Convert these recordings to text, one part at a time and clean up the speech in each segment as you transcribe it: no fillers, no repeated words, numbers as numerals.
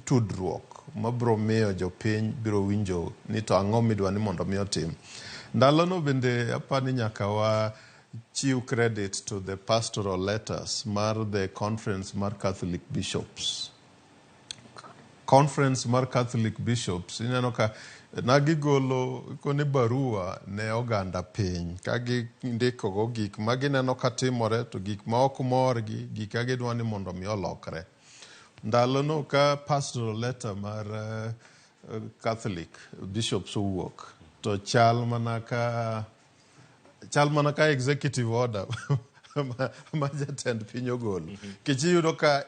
tudruok mabiro miyo jopiny biro winjo ni to ang'o midwa ni mondo mi otim. Ndalono bende apani nyaka wa chiw credit to the pastoral letters mar the conference mar Catholic Bishops. Conference mar Catholic Bishops ineno ka na gigolo kone barua ne oganda piny ka gindikogo gik ma gineno ka timore to gik ma ok morgi, gik ka gidwa ni mondo mi olokre. Ndalono ka pastoral letter mar Catholic Bishops owuok to chal mana ka chal mana ka executive order ma jatend piny ogolo. Nikech iyudo ka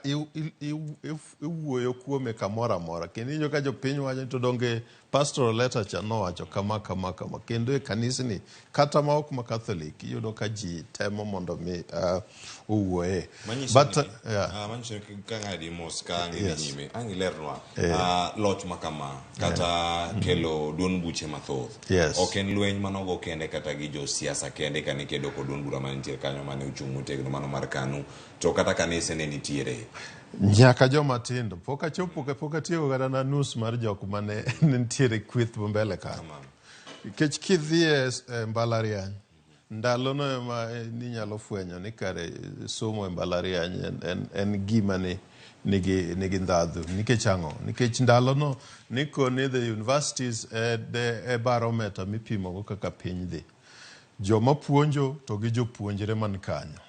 iwuoyo kuome kamoro amora kendo iwinjo ka jopiny wacho ni to donge pastoral letter cha nowacho kama kama kama kendo e kanisni kata ma ok ma Catholic iyudo ka ji temo mondo mi owuoye. Manyiso But, ni, yeah. Manyiso ni ka ng'adi mos ka ang' idhi nyime, ang' ilernwa loch ma kama kata kelo duond buche mathoth. Ok en lweny manogo kende kata gi josiasa kende kane ikedo kod duond bura manitiere kanyo mane ochung' motegno mano mar KANU, to kata kanise ne nitiere. Nyaka joma tindo. Pok achopo, pok atieko kata na nus mar jok mane nitiere kweth mbele kanyo. Nikech kidhi e mbalariany, ndalono ema ninyalo fwenyo ni kare somo e mbalariany en gima ni nigi ndhadhu. Nikech ang'o? Nikech ndalono nikoni the universities e barometer mipimogo kaka piny dhi. Joma puonjo to gi jopuonjre man kanyo.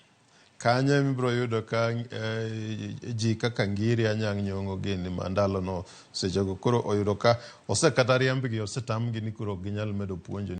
Kanyo ema ibiro yudo ka ji kaka Ngiri, Anyang' Nyong'o gini ma ndalono sechego koro oyudo ka osekata riembgi, osetamgi ni koro ok ginyal medo puonjo.